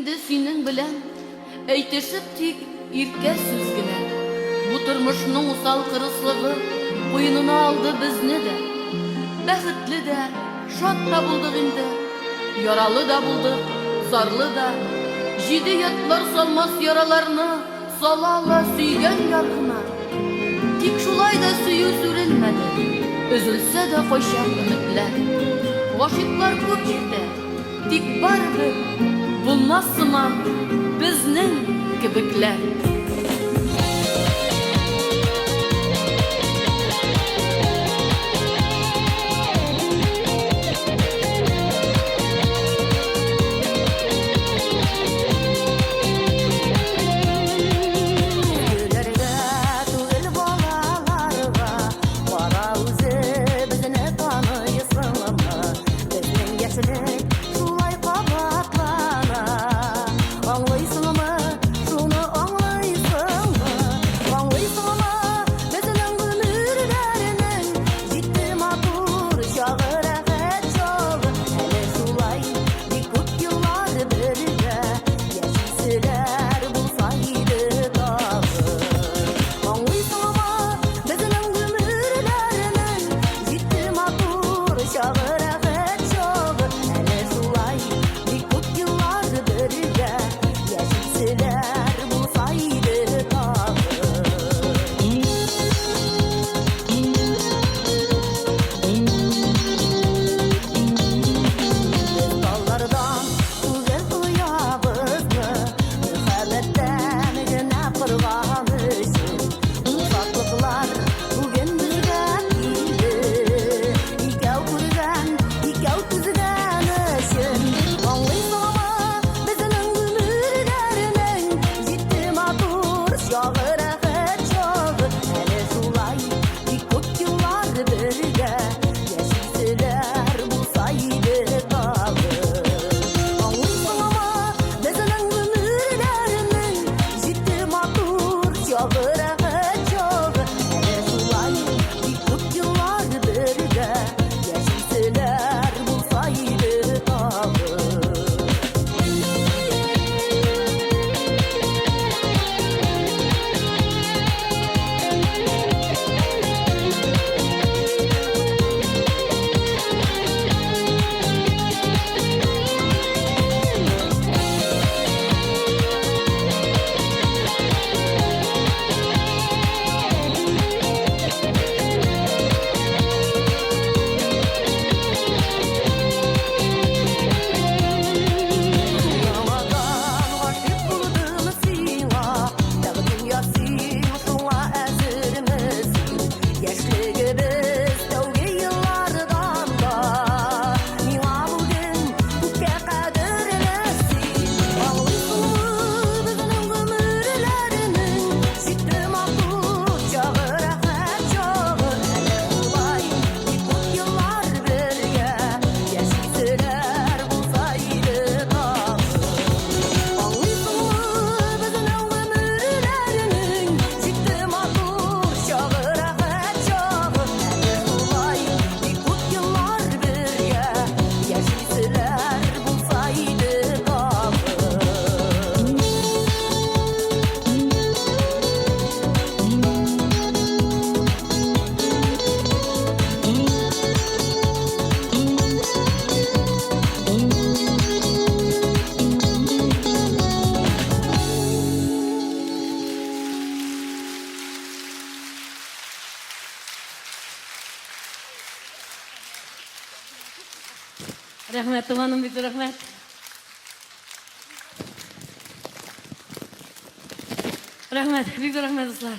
инде синең белән Әйтешеп тик иркә сүз генә. Бу тормышның усал кырыслыгы Куенына алды безне дә. Бәхетле дә, шат та булдык инде, Яралы да булдык, зарлы да. Җиде ятлар салмас яраларны Сала ала сөйгән яр гына. Тик шулай да сөю сүрелмәде, Өзелсә дә кайчак өметләр. Гашыйклар күп җирдә, тик барыбер Булмас сыман безнең кебекләр. Көләргә түгел балаларга, кара үзебезне таныйсыңмы? Безнең яшьлек шулай кабатлана. Аңлыйсыңмы, шуны аңлыйсыңмы? Аңлыйсыңмы, безнең гомерләрнең җитте матур чагы, рәхәт чагы. Әле шулай бик күп еллар бергә яшиселәр булса иде тагы. Аңлыйсыңмы, безнең гомерләрнең җитте матур чагы, рәхәт чагы. Әле шулай бик күп еллар бергә яшиселәр булса иде тагы. Без таллардан түгел оябызны Мөхәббәттән генә корган өчен Бу шатлыклар бүген безгә килде. Икәү күргән, икәү түзгән өчен. Аңлыйсыңмы, безнең гомерләрнең Җитте матур чагы, рәхәт чагы. Әле шулай бик күп еллар бергә Яшиселәр булса иде тагы. Аңлыйсыңмы, безнең гомерләрнең Җитте матур чагы, рәхәт чагы. Әле шулай бик күп еллар бергә Яшиселәр булса иде тагы. Яңадан гашыйк булдым сиңа, Тәкъдим ясыйм, шуңа әзерме син? Яшьлегебез тәүге еллардан да Миңа бүген күпкә кадерле син. Аңлыйсыңмы, безнең гомерләрнең Җитте матур чагы, рәхәт чагы. Әле шулай бик күп еллар бергә Яшиселәр булса иде тагы. Аңлыйсыңмы, безнең гомерләрнең Җитте матур чагы, рәхәт чагы. Әле шулай бик күп еллар бергә Яшиселәр булса иде тагы. Рәхмәт, туганым, бик зур рәхмәт. Рәхмәт, бик зур рәхмәт, дуслар.